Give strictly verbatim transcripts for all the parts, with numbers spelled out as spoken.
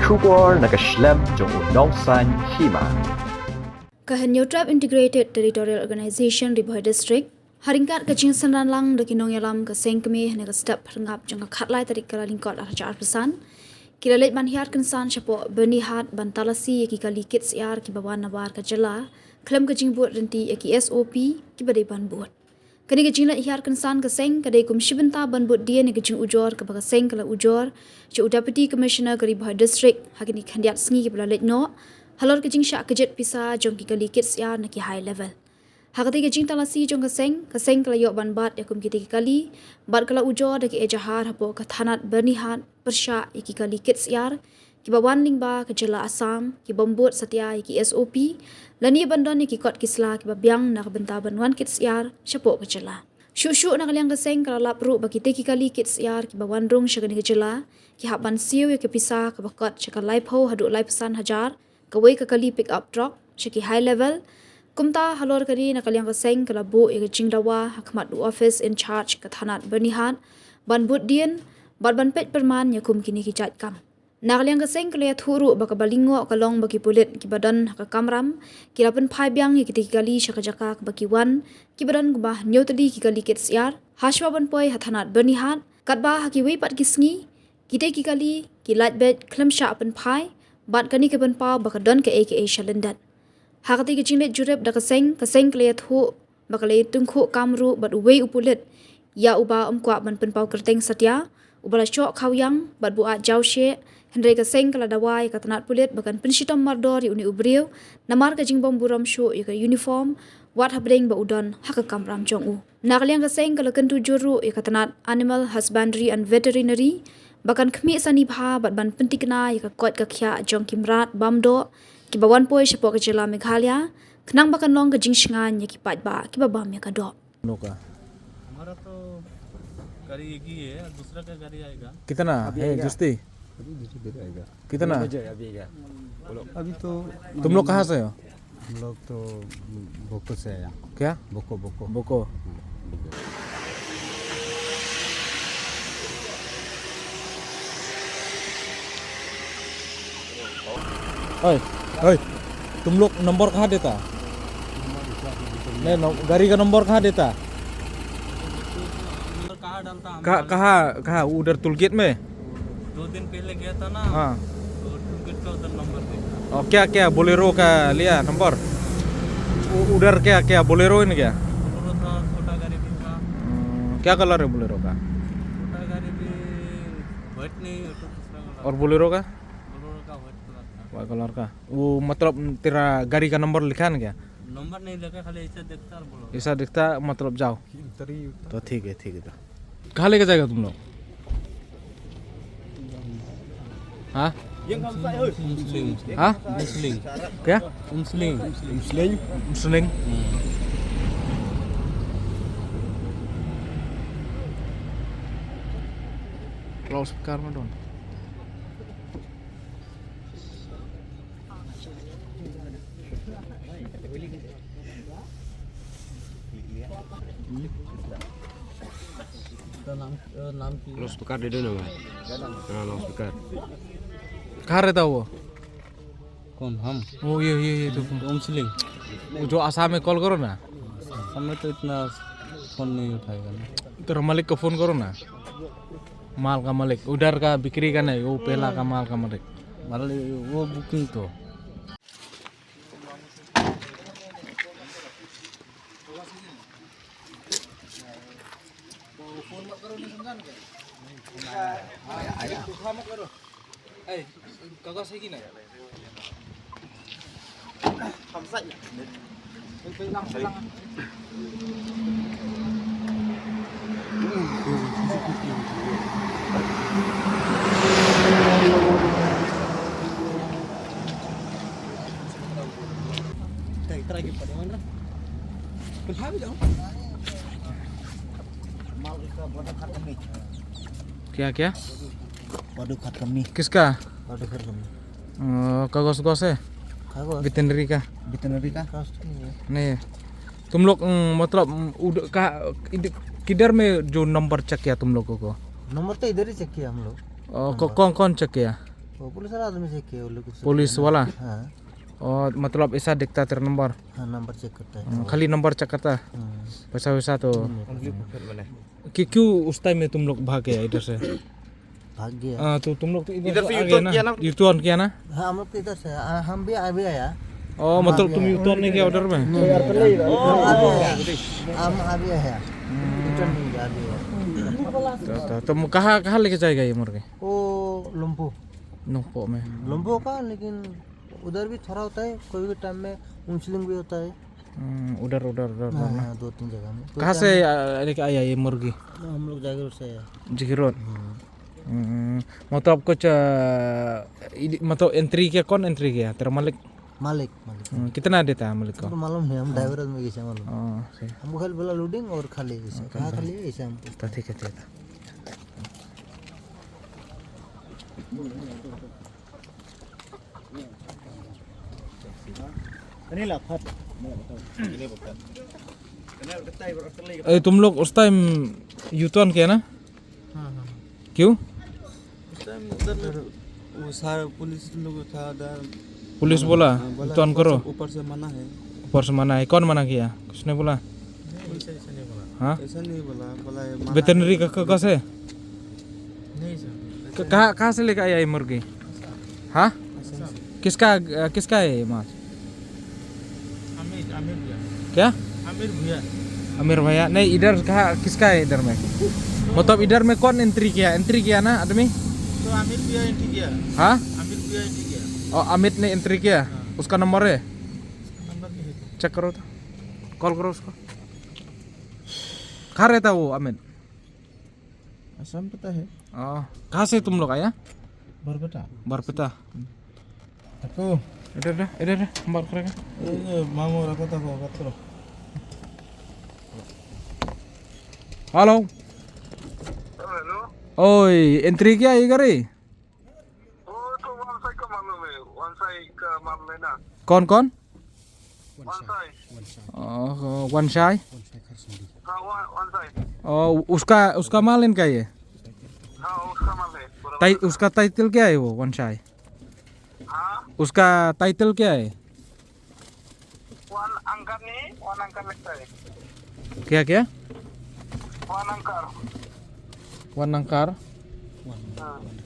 Khubor na ka shlem jong u nongsaiñ hima. Ka Hynñiewtrep Integrated Territorial Organization Ri Bhoi District, ha ryngkat ka jingsynran lang da ki nongïalam ka seng kmie ha ka step phyrngap jong ka khatlai tarik Kyllalyngkot arhajar arphew san, ki la leit ban hiar kynsan shapoh Byrnihat ban talasi ïa ki kali kit syiar kiba wan nabar ka jylla khlem ka jingbud ryntih ïa ki S O P kiba dei ban bud. Kane ka jingleit hiar kynsan ka seng ka dei kum shi bynta ban bud dien ïa ka jingujor kaba ka seng ka la ujor sha u Deputy Commissioner ka Ri Bhoi District ha kine ki khyndiat sngi kiba la leit noh halor ka jingshah kjit pisa jong ki kali kit syiar na ki high level. Ha katei ka jingtalasi jong ka seng, ka seng ka la ïoh ban bat ïa kum kitei ki kali bad ka la ujor da ki ejahar hapoh ka thanat Byrnihat pyrshah ïa ki kali kit syiar kiba wan lyngba ka jylla Assam, ki bym bud satia ïa ki S O P lane ban don ïa ki kot ki sla kiba biang na ka bynta ban wan kit syiar shapoh ka jylla. Shuh shuh na ka liang ka seng ka la lap ruh ba kitei ki kali kit syiar kiba wan rung sha kane ka jylla ki hap ban siew ïa ka pisa kaba kot sha ka laiphew haduh laiphew san hajar kawei ka kali pick up truck sha ki high level. Kumta halor kane na ka liang ka seng ka la buh ïa ka jingdawa ha khmat u office in charge ka thanat Byrnihat ban bud dien bad ban peit pyrman ïa kum kine ki jait kam. Na ka liang ka seng ka la ïathuh ruh ba kaba lyngngoh ka long ba ki pulit kiba don ha ka kamram ki la pynphai biang ïa kitei ki kali sha ka jaka kaba ki wan, kiba don kumba hynñiew tylli ki kali kit syiar, hashwa ban poi ha thanat Byrnihat, katba ha kiwei pat ki sngi kitei ki kali ki lait beit khlem shah pynphai, bad kane ka pynpaw ba ka don kaei kaei sha lyndet. Ha katei ka jingleit jurip da ka seng, ka seng ka la ïathuh ba ka la ïatyngkhuh kam ruh bad uwei u pulit ïa uba um kwah ban pynpaw kyrteng satia, uba la shoh khawiang bad buaid jawsheh, hynrei ka seng ka la dawa ïa ka tnat pulit ba kan pynshitom mardor ïa une u briew namar ka jingbym burom shuh ïa ka uniform wat hapdeng ba u don ha ka kamram jong u. Na ka liang ka seng ka la kyntu jur ruh ïa ka tnat Animal Husbandry and Veterinary ba kan khmih sani bha bad ban pyntikna ïa ka koit ka khiah jong ki mrad bam doh kiba wan poi shapoh ka jylla Meghalaya, khnang ba kan long ka jingshngaiñ ïa ki paidbah kiba bam ïa ka doh. लोग का। हमारा तो गाड़ी एक ही है, दूसरा का गाड़ी आएगा। कितना अभी है आएगा। जुस्ती? अभी दूसरी गाड़ी आएगा। कितना? अभी आएगा। बोलो। अभी तो तुम लोग कहाँ से हो? हम लोग तो बोको से आया। क्या? Boko, Boko. बोको। हाँ, बोको। ओए, ओए, तुम लोग नंबर कहाँ देता? नहीं, नो-, गाड़ी का नंबर कहाँ देता? नंबर कहाँ डालता हम कहाँ, कहाँ, कहाँ? उधर टोल गेट में? दो दिन पहले गया था ना, हाँ। तो टोल गेट का उधर नंबर देखा। और क्या, क्या बोलेरो का लिया नंबर? उ-, उधर क्या, क्या बोलेरो ही नहीं क्या? बोलेरो था, छोटा गाड़ी भी था। हम्म, क्या कलर है बोलेरो का? छोटा गाड़ी भी व्हाइट नहीं, वो तो दूसरा कलर। और बोलेरो का? बोलेरो का व्हाइट कलर था। व्हाइट कलर का। वो मतलब तेरा गाड़ी का नंबर लिखा है ना क्या? नंबर नहीं लिखा, खाली ऐसा दिखता है बोलेरो। ऐसा दिखता, मतलब जाओ। तो ठीक है, ठीक है तो। कहाँ लेके जाएगा तुम लोग? हाँ? Umsling. हाँ? Umsling. क्या? Umsling. Umsling. Umsling. Hmm. Loudspeaker ma don. तो नाम, अ, नाम की? लाउडस्पीकर दे दो ना भाई। हाँ, लाउडस्पीकर। कहाँ रहता वो? कौन, हम? वो ये, ये, ये तो। ओमसलिंग। वो जो आसाम में कॉल करो ना। आसाम में तो इतना फोन नहीं उठाएगा ना। तेरा मालिक को फोन करो ना। माल का मालिक, उधर का बिक्री का नहीं, वो पहला का माल का मालिक। माल, वो बुकिंग तो। फोन मत करो, नहीं समझा ना क्या? आया, आया। उठा मत करो। ए, कागज है कि नहीं? हम सच। क्या, क्या? बॉडी खाट करनी। किसका? बॉडी खाट करनी। अ, कागज, कागज है? कागज? वेटरनरी का? वेटरनरी का? कागज तो नहीं है। नहीं है। तुम लोग, उम, मतलब, उम, उड-, का, इध-, किधर में जो नंबर चेक किया तुम लोगों को? नंबर तो इधर ही चेक किया हम लोग। अ, को-, नंबर। कौन, कौन चेक किया? वो पुलिस वाला आदमी से किया, वो लोग कुछ पुलिस वाला? हाँ। और मतलब ऐसा देखता तेरा नंबर? हाँ, नंबर चेक करता है। हम्म, खाली नंबर चेक करता? हम्म। पैसा वैसा तो? नहीं, नहीं, पैसा नहीं। कि क्यों उस टाइम में तुम लोग भाग गया इधर से? भाग गया। हाँ, तो तुम लोग तो इधर इधर से से आ यू गए टर्न ना? किया ना? यू टर्न किया ना? हाँ, हम लोग तो इधर से, आ, हम भी अभी आया। ओ, हम मतलब अभी तुम आया। यू टर्न नहीं किया उधर में? नहीं, नहीं, नहीं। हम अभी आया। हम अभी आया। हम्म। यू टर्न नहीं किया, अभी आया। तो, तो, तो कहाँ, कहाँ लेके जाएगा ये मुर्गी? वो लुम्पू। लुम्पू में। लुम्पू का, लेकिन उधर भी थोड़ा होता है, कोई भी टाइम में उंसलिंग भी होता है। हम्म, उधर, उधर, उधर, हाँ, उधर ना। हाँ, दो तीन जगह में। कोई कहाँ टाइम से, में आ, लेके आया ये मुर्गी? हम लोग जागीर से आया। जागीर रोड? हम्म। हम्म, मतलब कुछ, आ, इद-, मतलब एंट्री किया, कौन एंट्री किया? तेरा मालिक? मालिक, मालिक। हम्म, कितना देता है मालिक को? तो मालूम नहीं, हम हाँ। ड्राइवर में कैसे मालूम? हाँ, सही। हमको खाली बोला लोडिंग और खाली ऐसे। हाँ, कहाँ खाली। खाली है, ऐसे हमको। तो ठीक है, ठीक है। ए, तुम लोग उस टाइम यू टर्न किया ना? हाँ, हाँ। क्यों? उस टाइम उधर वो सारा पुलिस लोग था उधर। पुलिस बोला, हाँ, बोला, "टर्न ऊपर से, करो।" ऊपर से मना है। ऊपर से मना है? कौन मना किया? किसने बोला? नहीं, ऐसा, ऐसा नहीं बोला। हाँ? ऐसा नहीं बोला, बोला ये मना वेटरनरी है। का, का, कहाँ से? नहीं सर। क-, कहाँ, कहाँ से लेकर आया ये मुर्गी? हाँ? किसका, अ, किसका है ये मांस? आमिर, आमिर भुइयां। क्या? आमिर भुइयां। आमिर भुइयां? नहीं, इधर कहाँ, किसका है इधर में? मतलब इधर में कौन एंट्री किया? एंट्री किया ना आदमी? तो आमिर भुइयां एंट्री किया। हाँ? आमिर भुइयां एंट्री किया। और अमित ने एंट्री किया? हाँ। उसका नंबर है? नंबर नहीं है। चेक करो तो, कॉल करो उसको। कहाँ रहता वो अमित? असम पता है। ओ, कहाँ से तुम लोग आया? बरपेटा। Barpeta. Aku. Ada, ada, ada, ada. Bawa kereta. Eh, mau, mau apa tak, mau apa tu? Hello. Hello. Oi, entry किया ये गाड़ी? वो तो वन साइड का मालूम है, वन साइड का मालूम है ना। कौन, कौन? One side. ओह, वन साइड? हाँ, वन, वन साइड। ओ, उसका, उसका माल इनका ये? हाँ, उसका माल है, पूरा टाइ-, वन साइड। उसका टाइटल क्या है वो, वन साइड? हाँ? उसका टाइटल क्या है? वन एंकर नहीं, वन एंकर लगता है। क्या, क्या? One anchor. Wan Angkar? हाँ।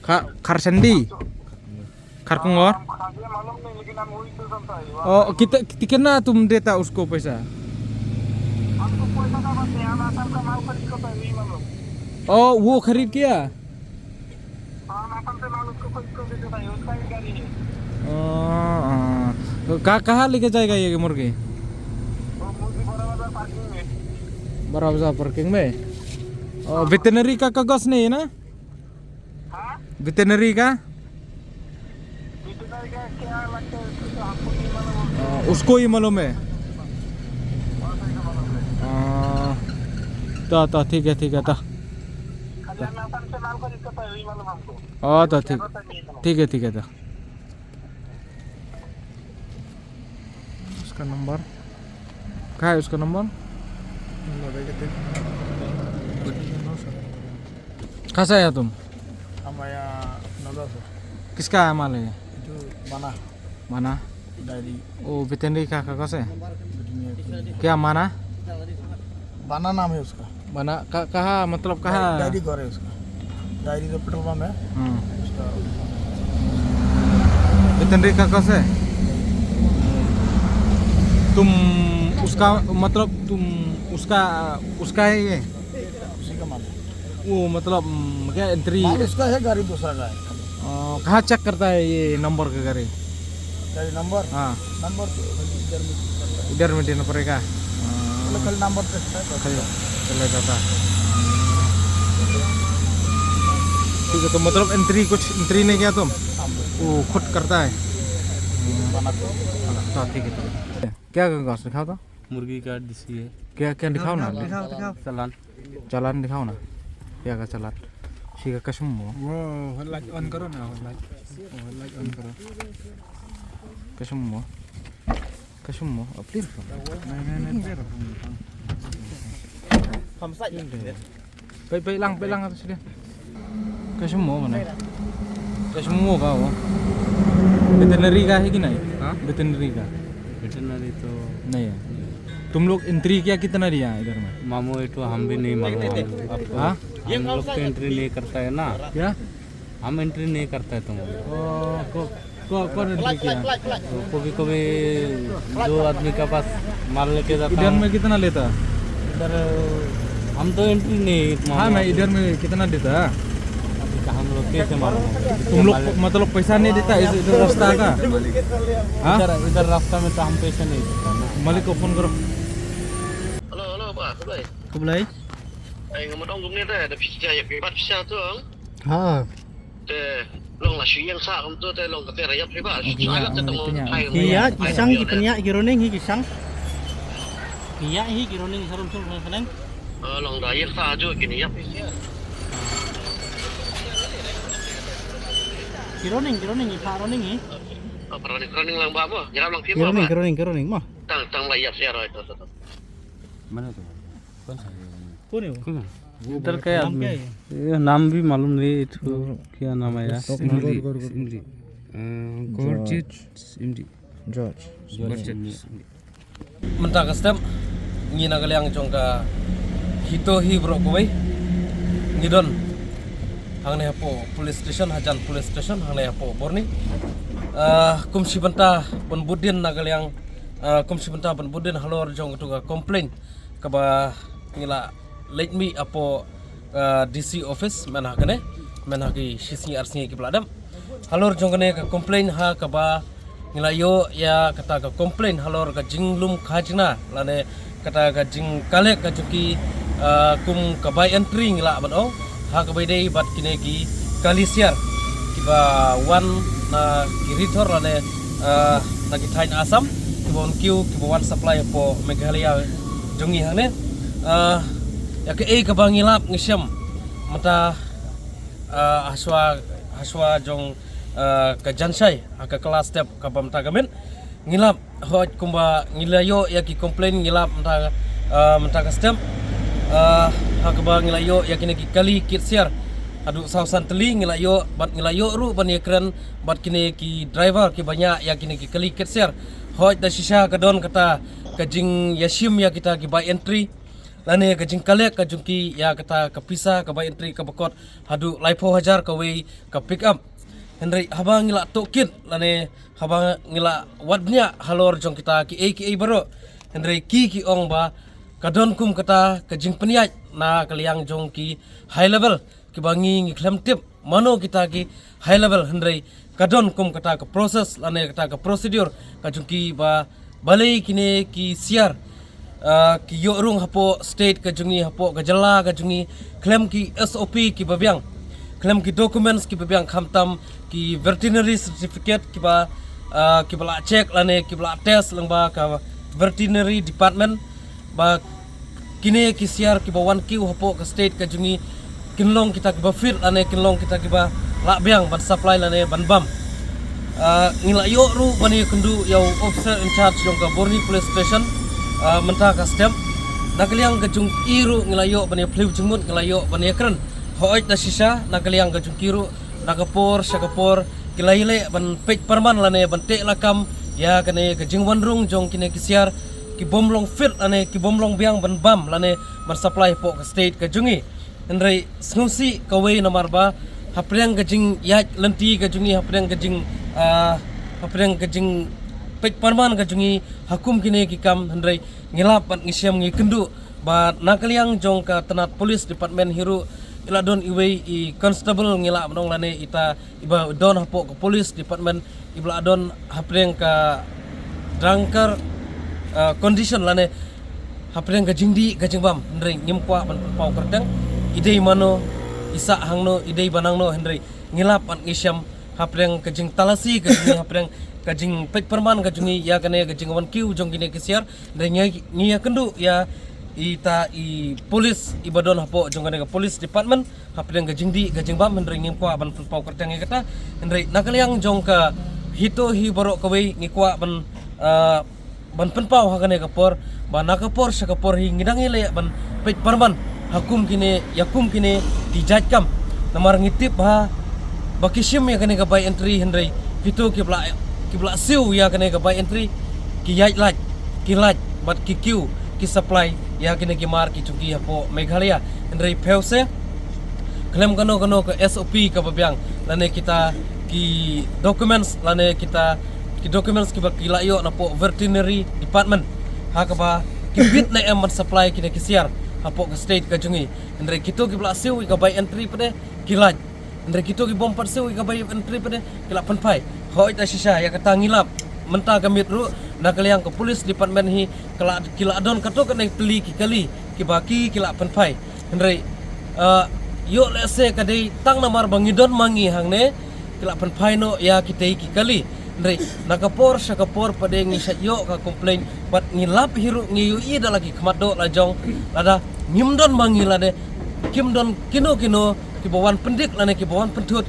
Kha-, Kharsendi? Kharkongor? हम, हमें मालूम नहीं, लेकिन हम वही तो सुनता है, वन ओ, एंकर। कित-, कित-, कितना तुम देता उसको पैसा? हमको पैसा का बात नहीं, हम असम का माल खरीद को तो नहीं मालूम। ओ, वो खरीद किया? हाँ, हम असम से माल उसको खरीद को दे देता है, उसका ही गाड़ी है। ओ, हाँ। तो कहाँ, कहाँ लेके जाएगा ये मुर्गी? वो मुर्गी बड़ा बाजार पार्किंग में। बड़ा बाजार पार्किंग में? ओ, वेटरनरी का कागज नहीं है ना? हाँ? वेटरनरी का? वेटरनरी का क्या लगता है, उसको तो हमको नहीं मालूम। ओ, उसको ही मालूम है? हाँ, सही का मालूम है। हाँ। तो, तो, ठीक है, ठीक है, तो। खाली हम असम से माल खरीद सकता है, वही मालूम हमको। हाँ, तो ठीक। ज्यादा तो नहीं मालूम। ठीक है, ठीक है, तो। उसका नंबर? कहाँ है उसका नंबर? नंबर है कितने? कहाँ से आया तुम? हम आया नलवा से। किसका माल है? जो बना। बना? डायरी। वो वेटरनरी का कागज है? वेटरनरी। क्या माना? बना नाम है उसका। बना, क-, कहाँ, मतलब, कहाँ? डायरी घर है उसका। डायरी तो पेट्रोल पंप है। हम्म। उसका वेटरनरी का कागज है? तुम उसका, मतलब, तुम उसका, उसका है ये? उसी का माल है। वो मतलब, हम्म, क्या एंट्री? माल उसका है, गाड़ी दूसरा का है। अ, कहाँ चेक करता है ये नंबर का गाड़ी? गाड़ी नंबर? हाँ। नंबर तो इधर में चेक करता है। इधर में देना पड़ेगा? हाँ। मतलब खाली नंबर पे है, बस। खाली चला जाता है। ठीक है, तो मतलब एंट्री, कुछ एंट्री नहीं किया तुम? हाँ, बस। वो खुद करता है? बना के। हाँ, तो ठीक है, ठीक है। क्या कागज दिखाओ तो? मुर्गी का डीसी है। क्या, क्या दिखाओ ना? दिखाओ, दिखाओ। चालान। चालान दिखाओ ना। क्या का चालान? ठीक है, कसम वो। वो लाइट ऑन करो ना, वो लाइट, वो लाइट ऑन करो। कसम वो। कसम वो, अब प्लीज। नहीं, नहीं, नहीं, प्लीज। हम साइड में। Peit, peit lang, peit lang atas dia. Ka semua mana? चश्मों का वो। वेटरनरी का है कि नहीं? हाँ? वेटरनरी का। वेटरनरी तो नहीं है। तुम लोग एंट्री किया कितना दिया इधर में? मामू, ये तो हम भी नहीं मालूम। हम, अब तो हाँ? हम लोग तो एंट्री नहीं करता है ना। क्या? हम एंट्री नहीं करता है तुम। ओ, को, को, कौन एंट्री किया? तो कभी कभी जो आदमी के पास माल लेके जाता इधर हूँ। में कितना लेता? इधर हम तो एंट्री नहीं, इतना हाँ, मैं मालूम। इधर में कितना देता? अभी तो हम लोग कैसे मालूम होगा? तुम लोग मालिक, मतलब पैसा नहीं देता इस, इधर रास्ता का? हाँ? इधर, इधर रास्ता में तो हम पैसा नहीं देता ना। मालिक को फोन करो। Hello, hello, Pak. Kublai. Kublai. Ai, ngam dong kumne te, da pisa, ya, pisa tu. Ha. Te long la shu ïeng sah kumtu te long kata rayap phi ba. Shu ïa, ïa, te tang ïa, long thai ki ïa, ïa, ki shang ki pynïa ki running hi ki shang. Ki ïa hi ki running sarum sum khnang khnang. Eh, long da ïeng sah ju ki ni ïa phi. Ki running, ki running, ki pha running hi. Apa running, running lang ba mo? Ïarap lang phi ki mo running, ba? Ki running, ki running mo. Tang, tang la ïa phi roi to to. Mana tu? Kwan sa? कौन है वो? इधर का आदमी? क्या है? ये नाम भी मालूम नहीं, तो क्या नाम है यार? Simli, Simli. A, Gorjit Simli. George. Gorjit Simli. Mynta ka step ngi na ka liang jong ka HITO hi baroh kawei ngi don hangne hapoh police station, hajan police station hangne hapoh Borni. Ah, kum shi bynta ban bud dien na ka liang, ah, kum shi bynta ban bud dien halor jong katu ka complaint kaba ngi la leit mih hapoh, ah, D C office, mynta kane, mynta ki shi sngi ar sngi kiba la dep. Halor jong kane ka complaint ha kaba ngi la ïoh ïa kata ka complaint halor ka jinglum khajna lane kata ka jingkaliak ka jong ki, ah, kum ka bai entry ngi lah ban ong. Ha kaba ïadei bad kine ki kali siar kiba wan na ki ri thor lane, ah, na ki thaiñ Assam kiba wan kiew kiba wan supply hapoh Meghalaya jong ngi hangne. Ah, ïa kaei kaba ngi lap ngi shem mynta, ah, hashwa, hashwa jong, ah, ka janshai ha ka kala step kaba mynta ka miet ngi lap hooid kumba ngi la ïoh ïa ki complaint ngi lap mynta, ah, mynta ka step, ah, ha kaba ngi la ïoh ïa kine ki kali kit siar haduh saw san tylli ngi la ïoh bad ngi la ïoh ruh ban ïakren bad kine ki driver kiba ñiah ïa kine ki kali kit siar. Hooid da shisha ka don kata ka jingïashim ïa kita ki bai entry lane ka jingkaliak ka jong ki ïa kata ka pisa ka bai entry kaba kot haduh laiphew hajar kawei ka pick up. Hynrei haba ngi la tohkit lane haba ngi la wad bniah halor jong kita kiei kiei baroh, hynrei ki ki ong ba ka don kum kata ka jingpynïaid na ka liang jong ki high level kiba ngi ngi khlem tip mano kita ki high level, hynrei ka don kum kata ka process lane kata ka procedure ka jong ki ba balei kine ki siar, ah, ki ïoh rung hapoh state ka jong ngi, hapoh ka jylla ka jong ngi, khlem ki S O P kiba biang, khlem ki documents kiba biang, khamtam ki veterinary certificate kiba, ah, kiba la check lane kiba la test lyngba ka veterinary department ba kine ki siar kiba wan kiew hapoh ka state ka jong ngi kin long kita kiba fit lane kin long kita kiba lah biang ban supply lane ban bam. Ah, ngi la ïoh ruh ban ïakynduh ïa u officer in charge jong ka Borni Police Station, ah, mynta ka step. Na ka liang ka jong i ruh ngi la ïoh ban ïaphylliew jingmut, ngi la ïoh ban ïakren. Hooid da shisha na ka liang ka jong ki ruh na ka por sha ka por ki la ïaleh ban peit pyrman lane ban teh lakam ïa kane ka jingwan rung jong kine ki siar ki bym long fit lane ki bym long biang ban bam lane ban supply hapoh ka state ka jong ngi. Hynrei sngewsih kawei namar ba hapdeng ka jingïaid lynti ka jong ngi, hapdeng ka jing, ah, hapdeng ka jingpeit pyrman ka jong ngi ha kum kine ki kam, hynrei ngi lap bad ngi shem ngi kynduh ba na ka liang jong ka tnat police department hi ruh i la don iwei i constable ngi lah ban ong lane ita iba don hapoh ka police department iba la don hapdeng ka drunkard, ah, condition lane hapdeng ka jingdih ka jingbam, hynrei ngim kwah ban pynpaw kyrteng i dei mano, i sah hangno, i dei ba nangno, hynrei ngi lap bad ngi shem hapdeng ka jingtalasi ka jong ngi, hapdeng ka jingpeit pyrman ka jong ngi ïa kane ka jingwan kiew jong kine ki siar. Hynrei ngi, ngi ïakynduh ïa ita i police iba don hapoh jong kane ka police department hapdeng ka jingdih ka jingbam, hynrei ngim kwah ban pynpaw kyrteng ïa kata. Hynrei na ka liang jong ka HITO hi baroh kawei ngi kwah ban, ah, ban pynpaw ha kane ka por ba na ka por sha ka por hi ngi dang ïaleh ban peit pyrman ha kum kine, ïa kum kine ki jait kam. Namar ngi tip ba ba ki shim ïa kane ka bai entry, hynrei kito kiba la, kiba la siew ïa kane ka bai entry ki ïaid lait, ki lait bad ki kiew, ki supply ïa kine ki mar ki jong ki hapoh Meghalaya. Hynrei phi ïohi khlem kano kano ka S O P kaba biang lane kita ki documents lane kita ki documents kiba ki la ïoh napoh veterinary department ha kaba ki bit ne em ban supply kine ki syiar hapoh ka state ka jong ngi. Hynrei kito kiba la siew ïa ka bai entry pat de ki lait. Hynrei kito ki bym pat siew ïa ka bai entry pat de ki la pynphai. Hooid, ta shisha ïa kata ngi lap. Mynta ka miet ruh na ka liang ka police department hi ka la, ki la don katto katne tylli ki kali kiba ki, ki la pynphai. Hynrei, ah, ïoh lehse ka dei tang namar ba ngi don ma ngi hangne ki la pynphai noh ïa kitei ki kali. Hynrei na ka por sha ka por pat de ngi shait ïoh ka complaint bad ngi lap hi ruh, ngi ïohi da la ki khmat doh la jong, lada ngim don ma ngi lade kim don kino kino kiba wan pyndik lane kiba wan pynthut.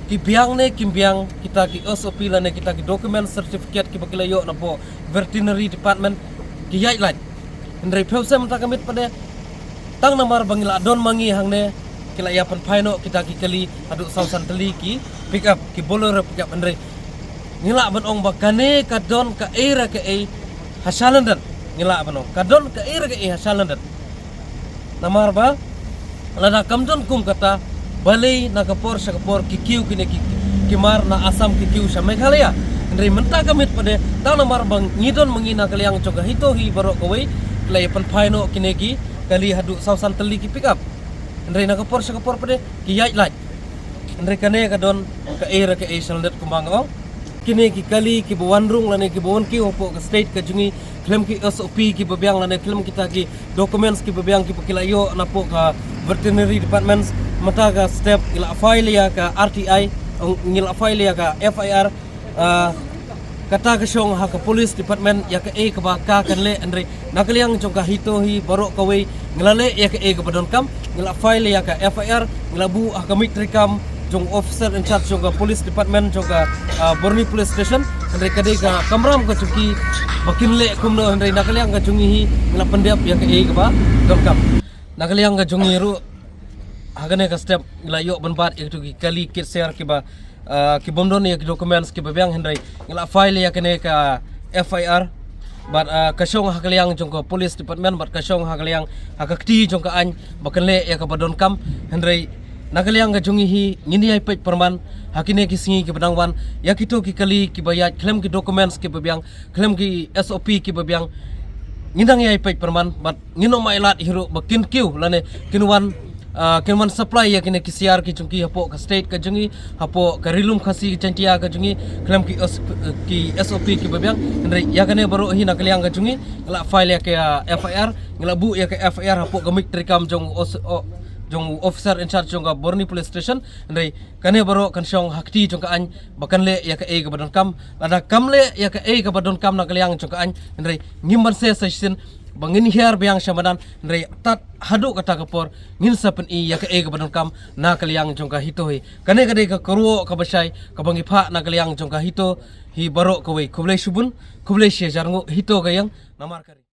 Ki biang ne kim biang kita ki S O P lane kita ki document certificate kiba ki la ïoh napoh veterinary department, ki ïaid lait. Hynrei phi ïohi mynta ka miet pat de tang namar ba ngi la don ma ngi hangne ki la ïa pynphai noh kita ki kali haduh saw san tylli ki pick up, ki Bolero pick up. Hynrei ngi lah ban ong ba kane ka don kaei re kaei ha shalyndet. Ngi lah ban ong ka don kaei re kaei ha shalyndet. Namar ba lada kam don kum kata, balei na ka por sha ka por ki kiew kine ki, ki mar na Assam ki kiew sha Meghalaya. Hynrei mynta ka miet pat de tang namar ba ngi don ma ngi na ka liang jong ka HITO hi baroh kawei, ki la ïa pynphai noh kine ki kali haduh saw san tylli ki pick up. Hynrei na ka por sha ka por pat de ki ïaid lait. Hynrei kane ka don kaei re kaei shalyndet kumba nga ong. Kine ki kali kiba wan rung lane kiba wan kiew hapoh ka state ka jong ngi, khlem ki S O P kiba biang lane khlem kita ki documents kiba biang kiba ki la ïoh napoh ka veterinary departments, mynta ka step ngi la file ïa ka R T I, ong, ngi la file ïa ka F I R. Ah, kata ka shong ha ka police department ïa kaei kaba ka kan leh. Hynrei na ka liang jong ka HITO hi baroh kawei ngi la leh ïa kaei kaba donkam, ngi la file ïa ka F I R, ngi la buh ha ka miej treikam jong officer in charge jong ka police department jong ka, ah, Borni Police Station. Hynrei ka dei ka kamram ka jong ki ba kin leh kumno, hynrei na ka liang ka jong ngi hi ngi la pyndep ïa kaei kaba donkam. Na ka liang ka jong ngi ruh ha kane ka step ngi la ïoh ban bat ïa kito ki kali kit syiar kiba, ah, ki bym don ïa ki documents kiba biang, hynrei ngi la file ïa kane ka F I R. Bad, ah, ka shong ha ka liang jong ka police department bad ka shong ha ka liang ha ka kti jong ka aiñ ba kan leh ïa kaba donkam. Hynrei na ka liang ka jong ngi hi ngin ïai peit pyrman ha kine ki sngi kiba dang wan ïa kito ki kali kiba ïaid khlem ki documents kiba biang, khlem ki S O P kiba biang. Ngin dang ïai peit pyrman bad ngin ym ailad hi ruh ba kin kiew lane kin wan, ah, kin wan supply ïa kine ki syiar ki jong ki hapoh ka state ka jong ngi, hapoh ka Ri Lum Khasi Jaiñtia ka jong ngi, khlem ki S-, ki S O P kiba biang. Hynrei ïa kane baroh hi na ka liang ka jong ngi ngi la file ïa ka F I R, ngi la buh ïa ka F I R hapoh ka miej treikam jong u os-, o-, jong u officer in charge jong ka Borni Police Station. Hynrei kane baroh kan shong ha kti jong ka aiñ ba kan leh ïa kaei kaba donkam. Lada kam leh ïa kaei kaba donkam na ka liang jong ka aiñ, hynrei ngim banse sa shisien ba ngin hiar biang sha madan, hynrei tad haduh kata ka por ngin sa pyni ïa kaei kaba donkam na ka liang jong ka HITO hi. Kane ka dei ka kyrwoh kaba shai kaba ngi phah na ka liang jong ka HITO hi baroh kawei. Khublei shibun, khublei shihajar nguh. HITO ka ïeng, namar ka ri.